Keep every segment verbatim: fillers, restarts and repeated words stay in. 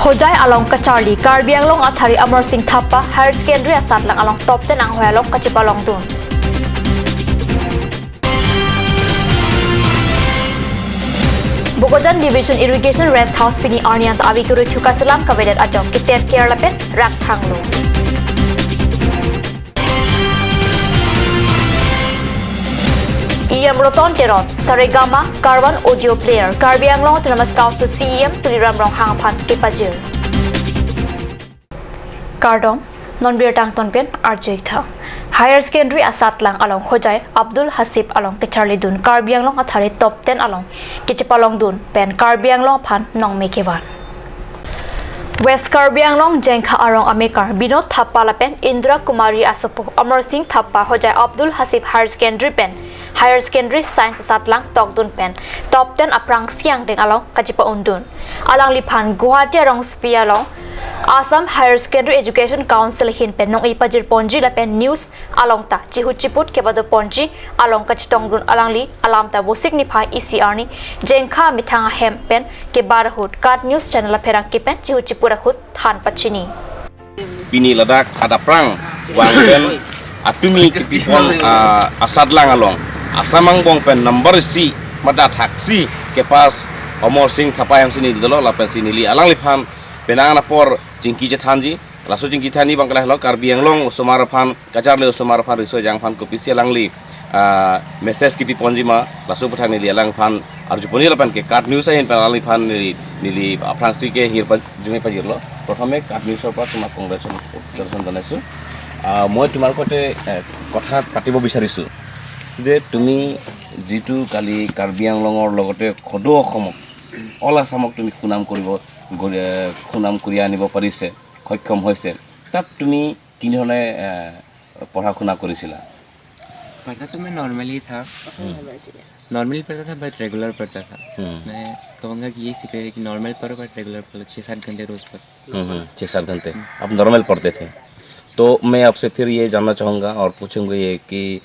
Hojai along kacharli, Karbi Anglong athari Amar Singh Thapa Higher Secondary asatlang along top ten anghoi along kachepalongdun. Bokajan Division Irrigation Rest House pini arni anta avi kurui thuka selam kavedet ajok kitet ker lapen rakthanglo. E M Roton Teron, Saregama, Karvan Audio Player, Karbi Anglong Autonomous Council C E M Tuliram Ronghang aphan kepajir. Kardom, non birta angton pen arju-ik tha. Higher Secondary asatlang along Hojai Abdul Hasib along kacharlidun Karbi Anglong athari top ten along kachepalongdun pen Karbi Anglong aphan nongme kevan. West Karbi Anglong Jengkha arong amekar Binod Thapa lapen Indra Kumari asopo Amar Singh Thapa Hojai Abdul Hasib Higher Secondary pen Higher Secondary Science asatlang tokdun pen top ten aphrangsi angdeng along kachepa-undun. Alangliphan Guwahati arongsopi along Assam Higher Secondary Education Council ahin pen nong-e pajirponji lapen news along ta chihut chiput kepadoponji along kachetongdun alangli alam ta Vosik niphai isi arni Jengkha amethang ahem pen kebar ahut KAT News Channel apherangke pen chihut chiput ahut than pachini. Pini ladak adapprang vang pen atumi kipipon, ah, asatlang along Assam angbong pen number isi mada thaksi kepass Amar Singh Thapa ahem si neli dolo lapen si neli alangliphan penang apor chingki chethanji. Laso chingki thanji abang ke lahelo, Karbi Anglong osomar aphan, kacharli osomar aphan riso ejang aphan kopisi alangli, ah, message kipiponji ma, laso aputhak neli alangphan arjuponji lapen ke KAT News ahin pen alangliphan neli, neli aphrangsi ke hirpan junghe pajirlo. প্ৰথমে KAT News-ৰ পৰা তোমাক কংগ্ৰেচুলেশ্যন জনাইছোঁ। আহ, মই তোমাৰ সৈতে, এ, কথা পাতিব বিচাৰিছোঁ যে তুমি যিটো কালি কাৰ্বি আংলঙৰ লগতে সদৌ অসমক, অল আছামক তুমি সুনাম কৰিব, গৰি-, এ, সুনাম কঢ়িয়াই আনিব পাৰিছে, সক্ষম হৈছে, তাত তুমি কি ধৰণে, এ, পঢ়া শুনা কৰিছিলা? पढ़ता तो मैं नॉर्मली था। नॉर्मली पढ़ता था, बट रेगुलर पढ़ता था। हम्म। मैं कहूँगा कि ये सीक्रेट है कि नॉर्मल पढ़ो, बट रेगुलर पढ़ो, छः सात घंटे रोज पढ़ो। हम्म, हम्म, छः सात घंटे। हम्म। आप नॉर्मल पढ़ते थे। तो मैं आपसे फिर ये जानना चाहूँगा और पूछूँगा ये कि,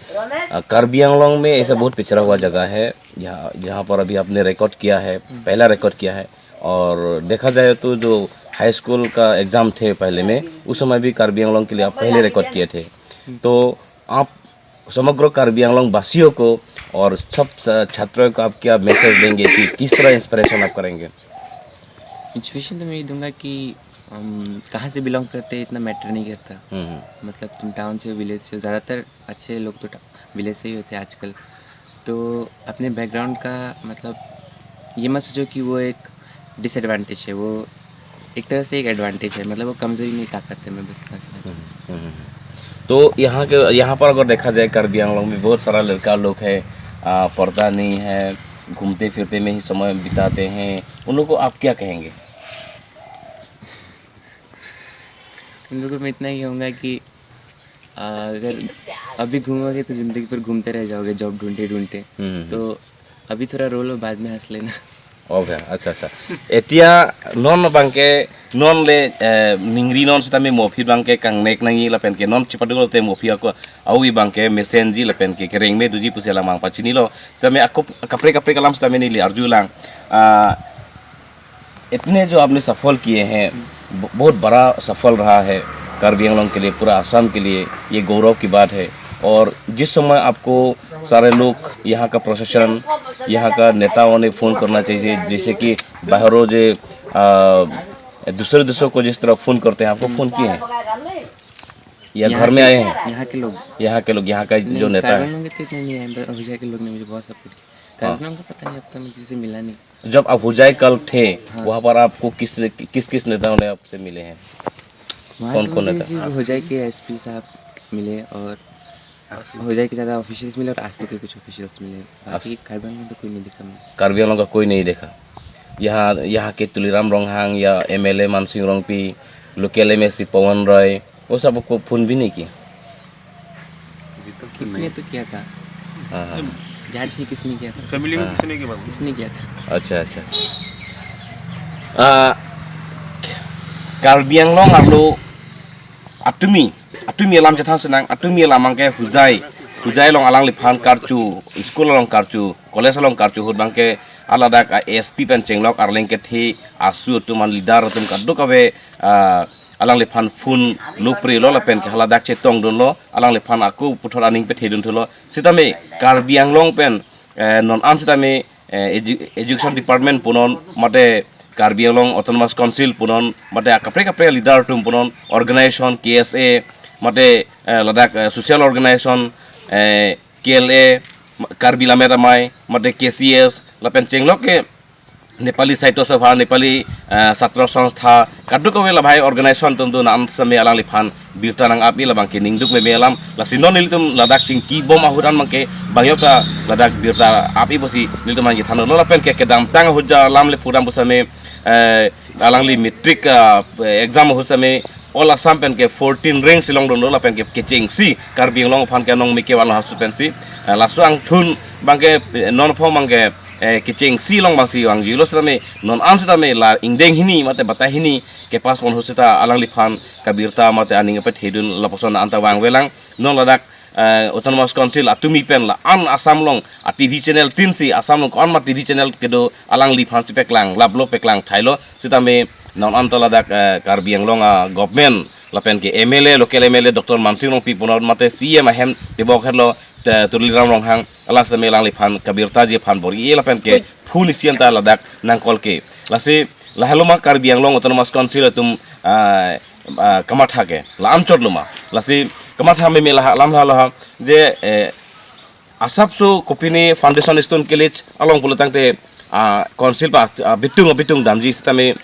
अ, कार्बी आंगलोंग में ऐसा बहुत पिछड़ा हुआ जगह है, जहाँ, जहाँ पर अभी आपने रिकॉर्ड किया है, हम्म। पहला रिकॉर्ड किया है, और देखा जाए तो जो हाई स्कूल का एग्जाम थे पहले में, उस समय भी कार्बी आंगलोंग के लिए आप पहले रिकॉर्ड किए थे। हम्म। तो आप समग्र कार्बी आंगलोंग वासियों को और सब स-, छात्रों को आप क्या मैसेज देंगे कि किस तरह इंस्पिरेशन आप करेंगे? इंस्पिरेशन तो मैं ये दूंगा कि हम कहाँ से बिलोंग करते हैं, इतना मैटर नहीं करता। हम्म, हम्म। मतलब, तुम टाउन से हो, विलेज से हो, ज़्यादातर अच्छे लोग तो टा-, विलेज से ही होते हैं आजकल। तो अपने बैकग्राउंड का, मतलब, ये मत सोचो कि वो एक डिसएडवांटेज है, वो एक तरह से एक एडवांटेज है, मतलब, वो कमजोरी नहीं, ताकत है, मैं बस इतना कहना चाहूँगा। हम्म, हम्म, हम्म। तो यहाँ के, यहाँ पर अगर देखा जाए, कार्बी आंगलोंग में बहुत सारा लड़का लोग है, आ, पढ़ता नहीं है, घूमते फिरते में ही समय बिताते हैं, उन लोग को आप क्या कहेंगे? उन लोगों को मैं इतना ही कहूँगा कि, आ, अगर अभी घूमोगे तो जिंदगी भर घूमते रह जाओगे, जॉब ढूंढते ढूंढते। हम्म, हम्म। तो अभी थोड़ा रो लो, बाद में हंस लेना। Oh, ya, accha, accha. Etia non abangke, non le, eh, ningri non sitame mo aphi abangke kangnek nangji lapen ke non chepaduk lote mo aphi ako awi abangke mesenji lapen ke kereng me doji pusi alang abang pachinilo. Sitame ako kaprek kaprek alam sitame neli arjulang. Ah, इतने जो आपने सफल किए हैं, ब-, बहुत बड़ा सफल रहा है कार्बी आंगलोंग के लिए, पूरा आसाम के लिए ये गौरव की बात है। और जिस समय आपको सारे लोग, यहाँ का प्रशासन, यहाँ का नेताओं ने फ़ोन करना चाहिए, जैसे कि बाहरों जे, आ, दूसरे देशों को जिस तरह फ़ोन करते हैं, आपको फ़ोन किए हैं या यहाँ घर में के, आए हैं? यहाँ के लोग। यहाँ के लोग, यहाँ का जो नहीं, नेता है। कार्बी आंगलोंग के तो इतने नहीं आए, पर होजाई के लोग ने मुझे बहुत सपोर्ट किया। हाँ। कार्बी आंगलोंग का पता नहीं, अब तक मैं किसी से मिला नहीं। जब आप होजाई कल थे, हाँ। वहाँ पर आपको किस, किस किस नेताओं ने आपसे मिले हैं? वहाँ कौन तो कौन मुझे नेता? सिर्फ होजाई के एसपी साहब मिले और आसू। होजाई के ज़्यादा ऑफिशियल्स मिले और आसू के कुछ ऑफिशियल्स मिले। बाकी आसू। कार्बी आंगलोंग तो कोई नहीं दिखा मुझे। कार्बी आंगलोंग का कोई नहीं देखा। यहाँ, यहाँ के तुलीराम रोंगहांग या एमएलए मानसिंह रोंगपी, लोकल एमएसी पवन रॉय, वो सब को फोन भी नहीं किया? किसने तो किया था। हाँ, हाँ। याद नहीं किसने किया था। फैमिली में हाँ। किसने किया था? किसने किया था? अच्छा, अच्छा। Ah, Karbi Anglong arlo atumi, atumi alam chethan senang, atumi alam abangke hojai, hojai along alangliphan karchu, school along karchu, college along karchu ahut abangke haladak a-S P pen chenglok arleng kethe asu atum an leader atum kadokave, ah, alangliphan phone lupri lo lapen ke haladak chetongdunlo, alangliphan ako puthot aning pethedun thulo. Sitame Karbi Anglong pen, eh, non an sitame, eh, edu-, Education Department punon mate Karbi Anglong Autonomous Council punon mate kaprek kaprek leader atum punon, organization K S A mate, eh, ladak, eh, social organization, eh, K L A, Karbi Lammet Amei mate K C S lapen chenglok ke Nepali Sahitya Sabha, Nepali, eh, Chhatra Sangstha, kadokave labhai organization atum do non an sitame alangliphan birta nang-ap-i, labang ke ningduk meme alam. Lasi non nelitum ladak chingki bom ahut an abang ke bang yok ta ladak birta ap-i pusi nelitum abang ke thanlo lapen ke kedamtang ahut ja alam le pudam pusitame, eh, alangli matric, ah, exam ahut sitame All Assam pen ke fourteen rank si longdunlo lapen ke kechengsi Karbi Anglong aphan ke nong mike van lo hasu pensi, eh, laso angthun abang ke, eh, non aphan abang ke, eh, kechengsi along abang si vangjuilo sitame non an sitame la ingdeng hini mate batai hini kepass pon ahut seta alangliphan kabirta mate aning pethedun lapuson anta vangvelang. Non ladak, eh, Autonomous Council atumi pen la an Assam along a T V channel tin si Assam along ko-an ma T V channel kedo alangliphan si peklang laplo, peklang thailo sitame non anta ladak, eh, Karbi Anglong a-government lapen ke M L A, local M L A Doctor Mansing Rongpi punon mate C E M ahem tebok herlo, te Tuliram Ronghang, alas tame alangliphan kabirtaji aphan bor-i lapen ke phone isi anta ladak nang-call ke. Lasi lahelo ma Karbi Anglong Autonomous Council atum, ah, ah, kamatha ke la anchot lo ma. Lasi kamatha meme laha alam lahelo je, eh, asapso kopine foundation stone kelej along pulo tangte, ah, council pa, ah, bitung, bitung damji sitame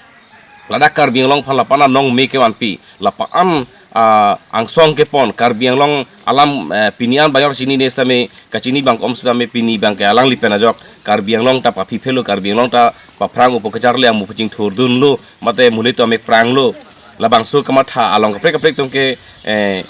ladak Karbi Anglong aphan lapan an nong mike vanpi, lapan an, ah, angsong kepon Karbi Anglong alam, eh, pini an bang yok chinine sitame kachini abang kom sitame pini abang ke alangli pen ajok Karbi Anglong ta paphi phelo, Karbi Anglong ta paphrang upo kacharli amu pachingthurdunlo mate monit amek phranglo. Labangso kamatha along kaprek kaprek atum ke, eh,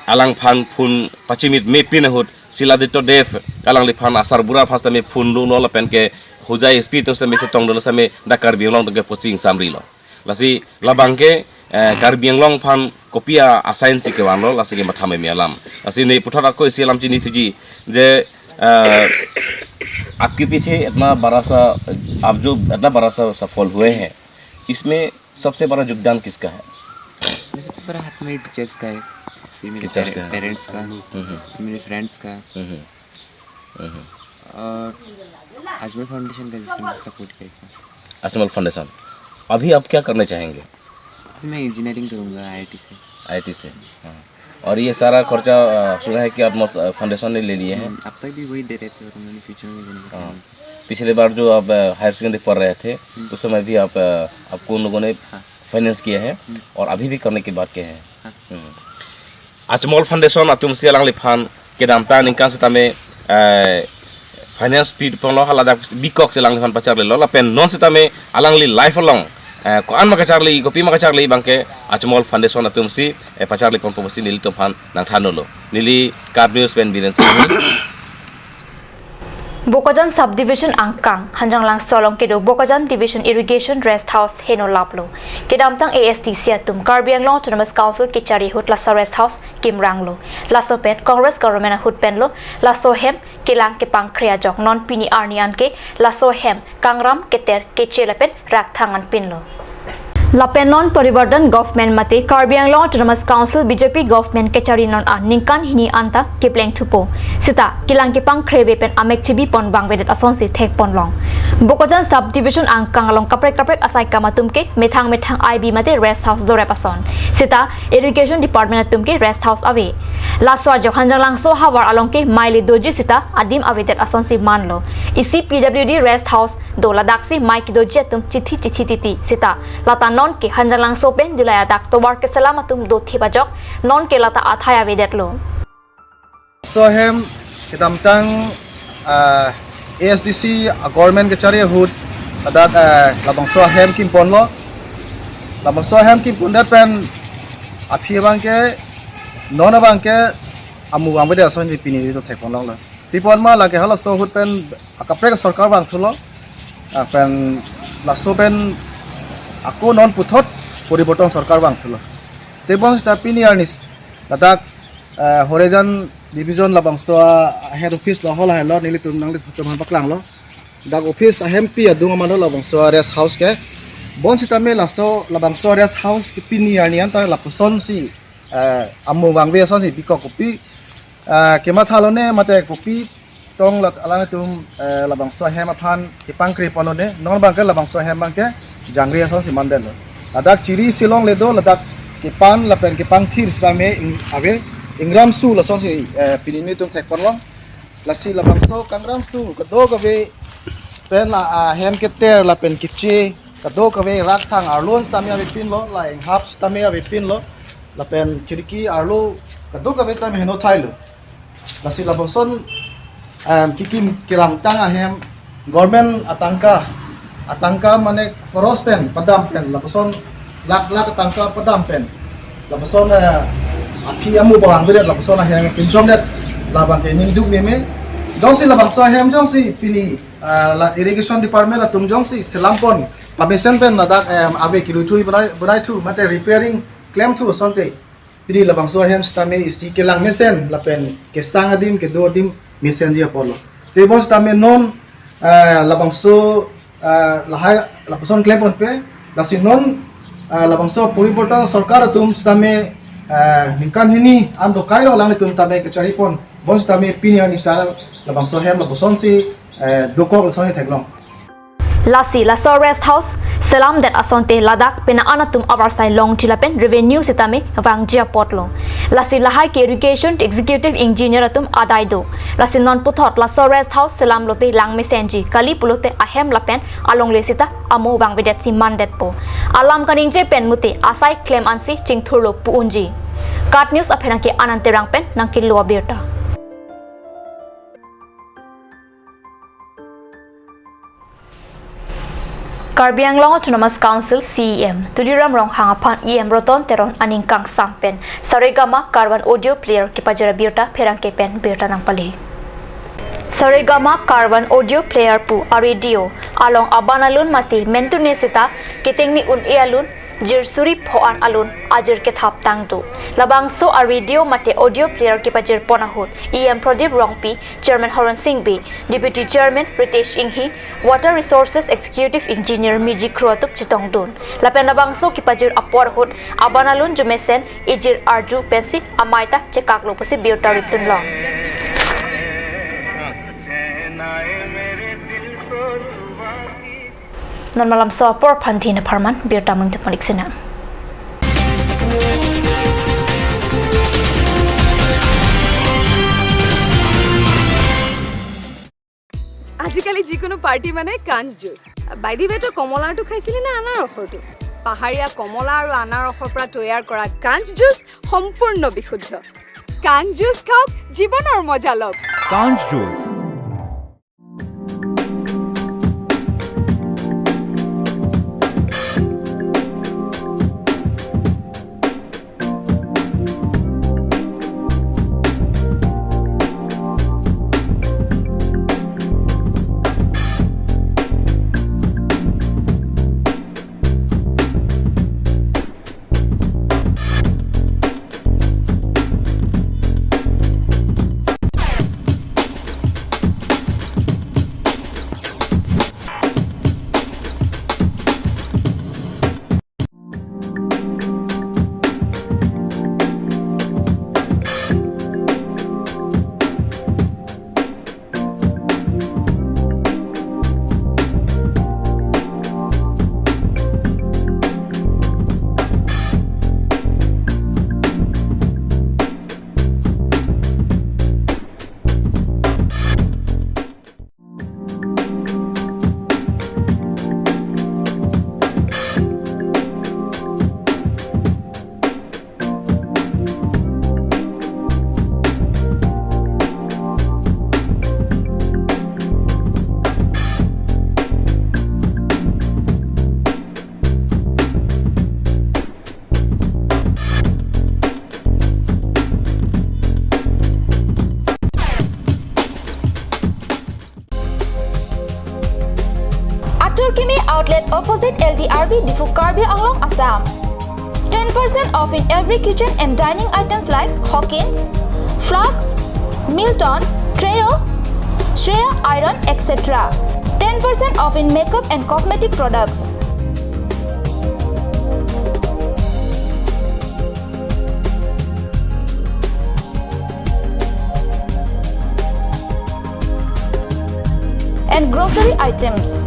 alangphan phone pachimit mepin ahut Shiladitya Deb alangliphan asarbura aphan sitame phone dunlo lapen ke Hojai S P atum sitame chetongdunlo sitame dak Karbi Anglong atum ke poching samrilo. Lasi labang ke, eh, Karbi Anglong aphan kopi a-assign si kevanlo, lasi kematha meme alam. Lasi ne puthot ako isi alam chinithuji je, eh, आपके पीछे इतना बड़ा सा, आप जो इतना बड़ा सा सफल हुए हैं, इसमें सबसे बड़ा योगदान किसका है? सबसे बड़ा हाथ मेरे टीचर्स का है, फिर मेरे टीचर्स का है। पेरेंट्स का, हम्म, हम्म। मेरे फ्रेंड्स का। हम्म, हम्म। और अजमल फाउंडेशन का, जिसने मुझे सपोर्ट किया इतना। अजमल फाउंडेशन। अभी आप क्या करना चाहेंगे? अभी मैं इंजीनियरिंग करूँगा आईआईटी से। आईआईटी से, हाँ। और ये सारा खर्चा, अ, सुना है कि आप मत-, अ, फाउंडेशन ने ले लिए हैं? हम्म, अब तक भी वही दे रहे थे और उन्होंने फ्यूचर में भी नहीं बताया। हाँ। पिछले बार जो आप, अ, हायर सेकेंडरी पढ़ रहे थे, हम्म। उस समय भी आप, अ, आपको उन लोगों ने हाँ। फाइनेंस किया है हम्म। और अभी भी करने की बात किया है। हाँ। हम्म। Ajmol Foundation atum si alangliphan kedamtang aningkan sitame, eh, finance piponlo, haladak bikok si alangliphan pacharlilo lapen non sitame alangli life along, eh, ko-an ma kacharli, kopi ma kacharli abang ke Ajmol Foundation atum si, eh, pacharli ponpo pusi nelitum aphan nangthanlo. Neli Kap News pen Biren Singh. Bokajan Subdivision angkang Hanjanglangso along kedo Bokajan Division Irrigation Rest House heno laplo. Kedamtang A S D C atum Karbi Anglong Autonomous Council kechari ahut laso rest house kimranglo. Laso pen Congress government ahut penlo laso hem kelang kepangkre ajok non pini arni anke laso hem kangram keter keche lapen rakthang anpinlo. Lapen non Parivartan government mate Karbi Anglong Autonomous Council B J P government kechari non aningkan hini anta kepleng thupo. Seta kelang kepangkre ave pen amek chibi pon vangvedet asonsi thek ponlong. Bokajan Subdivision angkang along kaprek kaprek asai kam atum ke methang methang I B mate rest house dorep ason. Seta Irrigation Department atum ke rest house ave. Laso ajok Hanjanglangso havar along ke mei le doji seta adim avedet asonsi manlo. Isi P W D rest house do, ladaksi mei kedoji atum chithi chithi titi seta lata non ke Hanjanglangso pen Dillai adak tovar keselam atum do thip ajok non ke lata athai avedetlo. Laso ahem kedamtang, ah, A S D C a-government kechari ahut ladak, ah, labangso ahem kimponlo. Labangso ahem kimpondet pen aphi abang ke, non abang ke amu vangvedet asonsi pini do thek ponlonglo. Pipon ma lake halaso ahut pen akaprek sorkar vangthulo. Ah, pen laso pen ako non puthot poriborton sorkar vangthulo. Tebon seta pini arni ladak, eh, Horeijan Division labangso a-head office lo, hol helo nelitum nanglitum aphan paklanglo. dak office ahempi adung amat lo labangso rest house ke. Bonsitame laso labangso rest house ke pini arni anta lapuson si, eh, amo vangve ason si bikok kopi, eh, kematha lone mate kopi tong lat alanglitum, eh, labangso ahem aphan kepangkri pon lone, non abangke labangso ahem abangke jangre ason si mandetlo. Ladak chiri silong le do, ladak kepan lapen kepangthir sitame ing-, ave, ingramsu lason si, eh, pini nelitum thek pon long. Lasi labangso kangramsu kadokave pen la, ah, hem keter lapen keche kadokave rak thang arlo sitame avepinlo, la inghap sitame avepinlo, lapen khirki arlo kadokave tame heno thailo. Lasi lapuson, em, kikim kiramtang ahem government atangka, atangka mane khoros pen padam pen lapuson lak lak atangka padam pen lapuson, eh, aphi amu bang bidet lapuson ahem pinchongdet labangke ningduk meme. Jongsi labangso ahem jongsi pini, eh, la irrigation department atum jongsi selam pon pamesen pen ladak, em, ave kiru thui bonai, bonai thu mate repairing klem thu asonte pini labangso ahem sitame isi kelang mesen lapen kesang adim kedo adim mesenji apotlo. Tebon sitame non, eh, labangso, eh, lahai lapuson klem ponpe, lasi non, eh, labangso poriborton sorkar atum sitame, eh, ningkan hini an dokai lo alanglitum tame kechari pon. Bonsitame pini arni sita labangso ahem lapuson si, eh, dokok lason si theklong. Lasi laso rest house selamdet asonte ladak penang an atum avarsai longji lapen revenue sitame vangji apotlo. Lasi lahai ke irrigation executive engineer atum adai do. Lasi non puthot laso rest house selam lote lang mesenji kali pulote ahem lapen alongle sita amo vangvedet si mandetpo. Alam kaningje pen mute asai klem ansi chingthurlo pu unji. KAT News apherangke Anand Terang pen nangkelo abirta. Karbi Anglong Autonomous Council C E M Tuliram Ronghang aphan E M Roton Teron aning kangsam pen Saregama Karvan audio player kepajir abirta pherangke pen birta nangpale. Saregama Karvan audio player pu a radio along aban alun mate mentune sita ketengni un-e alun jirsuri pho-an alun ajir kethap tangdo. Labangso a radio mate audio player kepajir pon ahut E M Pradip Rongpi, Chairman Horen Sing Bey, Deputy Chairman Ritesh Enghi, Water Resources Executive Engineer Miji Kro atum chetongdun. Lapen labangso kepajir apor ahut aban alun jumesen ejir arju pensi amei ta chekaklo pusi birta ripdunlong. Non malam so apor aphan thin apharman birta mungtip monik sena. আজিকালি যিকোনো পাৰ্টি মানে কাঞ্চ juice. By the ৱে, তই কমলাৰটো খাইছিলি নে আনাৰসৰটো? পাহাৰীয়া কমলা আৰু আনাৰসৰ পৰা তৈয়াৰ কৰা কাঞ্চ জুচ সম্পূৰ্ণ বিশুদ্ধ। কাঞ্চ জুচ খাওক, জীৱনৰ মজা লওক। কাঞ্চ juice. Atur Kimi Outlet, opposite L D R B, Diphu, Karbi Anglong, Assam. Ten percent off in every kitchen and dining items like Hawkins, flasks, Milton, Trio, Shreya iron, et cetera. Ten Ten percent off in makeup and cosmetic products. And grocery items.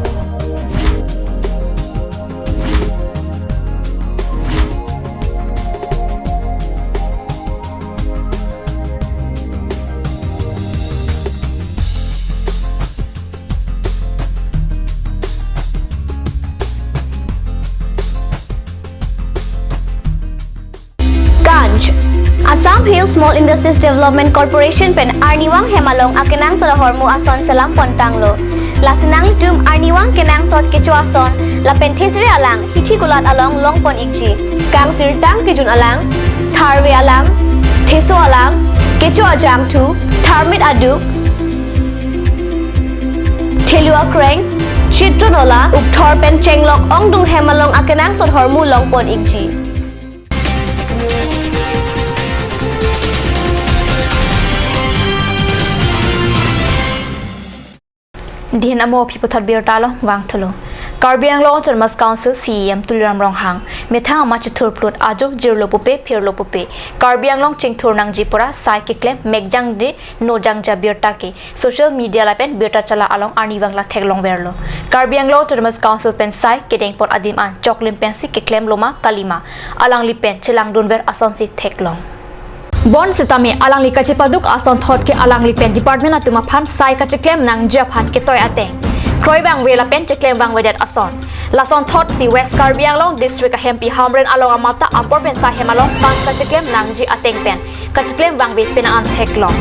Ganj. Assam Hill Small Industries Development Corporation pen arnivang hem along akenangsot ahormu ason selam pon tanglo. Lasi nanglitum arnivang kenangsot kecho ason lapen thesere alang hithi kulat along long pon ikji. Kangsirtang kejun alang, tharve alang, theso alang, kecho ajangthu, tharmit aduk, thelu akreng, chitro nola, ukthor pen chenglok ongdung hem along akenangsot ahormu long pon ikji. Dei hin amo aphi puthot birta along vangthulo. Karbi Anglong Autonomous Council C E M Tuliram Ronghang methang amat chethur plut ajo jirlo pupe phirlo pupe Karbi Anglong chingthur nangji pura sai keklem mekjang de nojangja birta ke social media lapen birta chala along arnivang la theklong verlo. Karbi Anglong Autonomous Council pen sai kedeng apor adim an choklim pensi keklem loma kalima alangli pen chelangdun ver asonsi theklong. Bonsitame alangli kachepaduk asonthot ke alangli pen department atum aphan sai kacheklem nangji aphan ketoi ateng kroi vangve lapen cheklem vangvedet ason. Lasonthotsi West Karbi Anglong District ahempi Hamren along amat ta apor pen sai hem along kan kacheklem nangji ateng pen kacheklem vangve pena an theklong.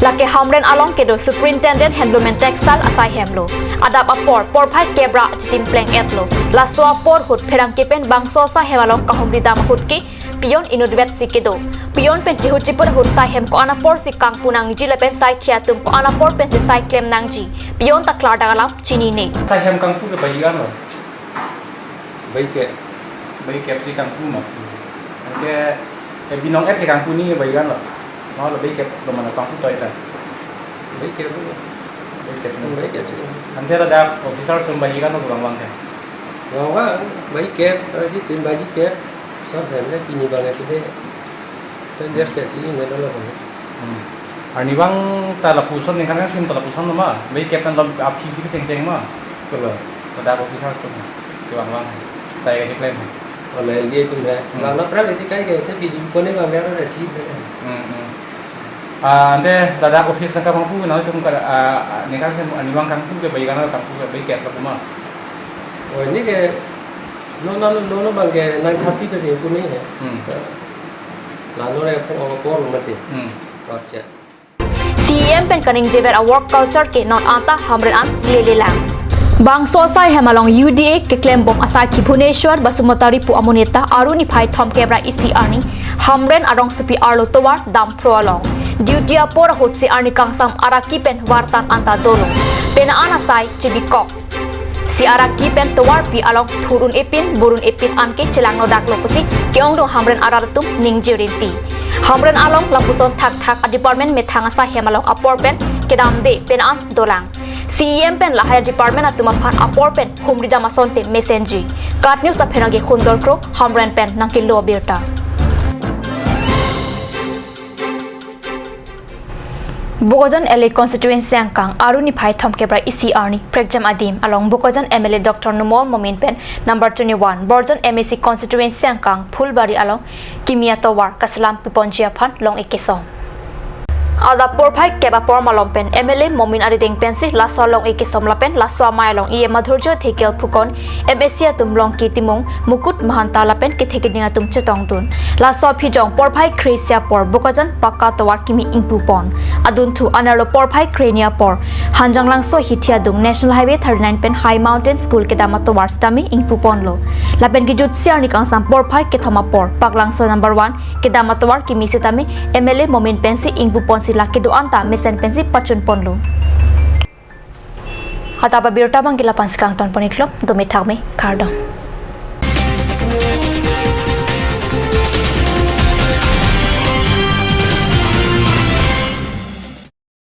Lake Hamren along kedo Superintendent Handloom and Textile asai hemlo. Adap apor porphai kep ra chitim pleng etlo. Laso apor ahut pherangke pen bangso asai hem along kahumri dam ahut ke peon inutvetsi kedo. Peon pen chihut chiput ahut sai hem ko-an aporsi kangpu nangji lapen sai khei atum ko-an apor pensi sai klem nangji, peon ta klardak alam chinine. Sai hem kangpu ke baji an lo. Baji kep. Baji kep si kangpu ma. Anke, eh, binong et ke kangpu ni baji an lo. Ma lo baji kep lo mana kangpu toi ta. Baji kep lo. Baji kep lo. Baji kep lo. Anke ladak officer atum baji an lo vangvang ke. Vangvang, baji kep, baji tin baji kep. Sab hem le pini bang ke de. Pen der se si ne lo lo. Hmm. Arnivang ta lapuson ningkan kan sim ta lapuson ma. Baji kep pen lo aphi si chengcheng ma. Kelo. Ladak officer atum kevangvang. Sai kacheklem. Ole dia atum he. Hmm. Lana pra leti kai ke te bidi kone bang ya ra chi. Hmm, hmm. Ah, ante ladak office nangkevangpu nangtum ka, ah, ningkan sim arnivang kangpu ke baji an kangpu ke baji kep lapu ma. Oh, ini ke no no no no bang ke nang kangpu ke si kuni he. Hmm. Lalo re pho pho mati. Hmm. Wajah. C E M pen kaningje ver a work culture ke non anta Hamren an lelelang. Bangso asai hem along U D A keklem bom asai ke Bhubaneswar Basumatary pu amonit ta aru niphai thomkep ra isi arni Hamren arongsopi arlo tovar Dampro along duty apor ahutsi arni kangsam araki pen vartan anta dolo. Pena an asai chibikok. Si araki pen tovarpi along thur un-e pin, bur un-e pin anke chelangno daklo pusi ke-ongdung Hamren arat atum ningje rinti. Hamren along lapuson thakthak a department methang asai hem along apor pen kedamde pena an dolang. C E M pen lahai a department atum aphan apor pen humri dam asonte mesenji. KAT News apherangke Khundor Kro, Hamren pen nangkelo birta. Bokajan L A constituency angkang aru niphai thomkep ra isi arni prekjam adim along Bokajan M L A Doctor Numal Momin pen number twenty-one Borjan M A C constituency angkang Phulbari along kimi atovar kaselam piponji aphan long-e kesom. Adap porphai kep apor malom pen M L A Momin arideng pensi laso long-e kesom lapen laso amei along E M Madhurjo Dhekial Phukan, M A C atum Longki Timung, Mukut Mahanta lapen kethe keding atum chetongdun. Laso aphi jong porphai kre-isi apor Bokajan pakka tovar kimi ingpupon. Adunthu anerlo porphai kre-ni apor Hanjanglangso hithi adung National Highway thirty-nine pen High Mountain School kedam atovar sitame ingpuponlo. Lapen kejutsi arni kangsam porphai kethom apor Paklangso number one kedam atovar kimi sitame M L A Momin pensi ingpuponsi lake do-an ta mesen pensi pachunponlo. Adap abirta abang ke lapu-ansi kangtonpon-iklo, dome thakme, kardom.